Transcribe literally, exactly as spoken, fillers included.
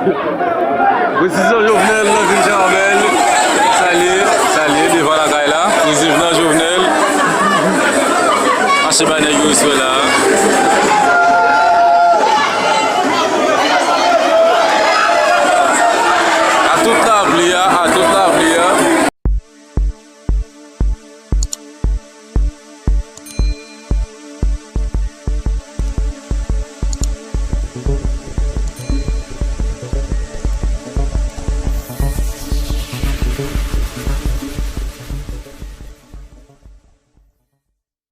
Prezidan Jovenel nan vil Jan Ramèl. Salye, salye devan lakay la. Prezidan Jovenel. Mache bay nèg yo respè la.